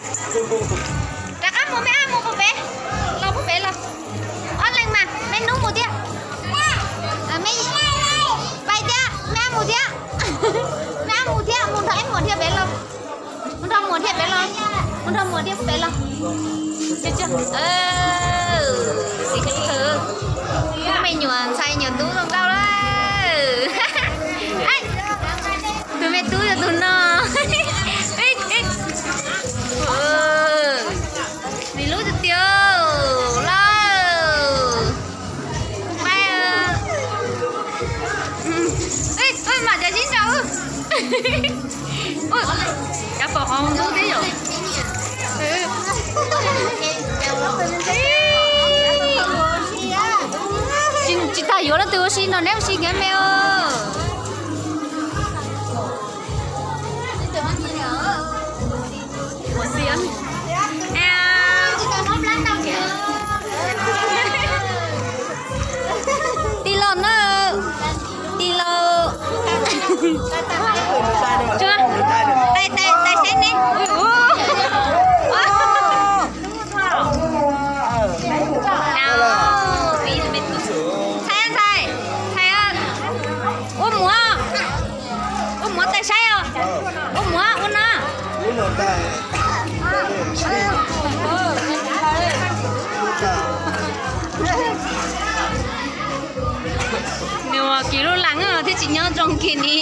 Rov qab mus, meb ab mus puag pem, los puag pem los. Ob leeg mas, meb nub mus thiab. Meb pais thiab, meb ab mus thiab. Meb ab mus thiab, mus nrog eb muam thiab pem los. Mus nrog muam thiab pem los. Mus nrog muam thiab pem los. Txiv Hawj, me nyuam ntxhais nyuam tub zoo nkauj lawm. Tus me tub yog tus no. Nws lub tiag tiag lawm. Pais, ua mam cov sib nraus. Cov pom qhov ntub thiab yom. Tsis tas yuav leej twg ua si no neb ua si kiag me os. Tis los na, tis los. Tais, tais, tais saib ne. Ntxhais, ntxhais, ntxhais, ua muam, ua muam tais saib os. Ua muam ua no. Nws ua kiag lub lees thiab tsis nyob zoo kiag ni.